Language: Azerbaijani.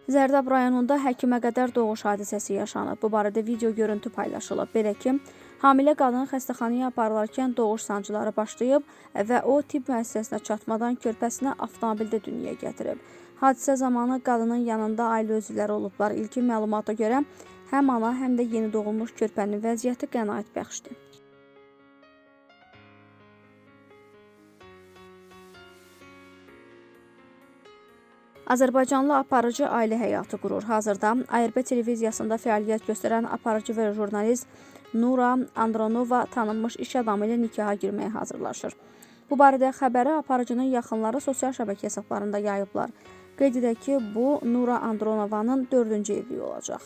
Zərdab rayonunda həkimə qədər doğuş hadisəsi yaşanıb. Bu barədə video görüntü paylaşılıb. Belə ki, hamilə qadın xəstəxanaya aparılarkən doğuş sancıları başlayıb və o tibb müəssisəsinə çatmadan körpəsini avtomobildə dünyaya gətirib. Hadisə zamanı qadının yanında ailə üzvləri olublar. İlkin məlumata görə həm ana, həm də yeni doğulmuş körpənin vəziyyəti qənaətbəxşdir. Azərbaycanlı aparıcı ailə həyatı qurur. Hazırda ARB televiziyasında fəaliyyət göstərən aparıcı və jurnalist Nura Andronova tanınmış iş adamı ilə nikaha girməyə hazırlaşır. Bu barədə xəbəri aparıcının yaxınları sosial şəbəkə hesablarında yayıblar. Qeyd edək ki, bu Nura Andronovanın 4-cü evliliyi olacaq.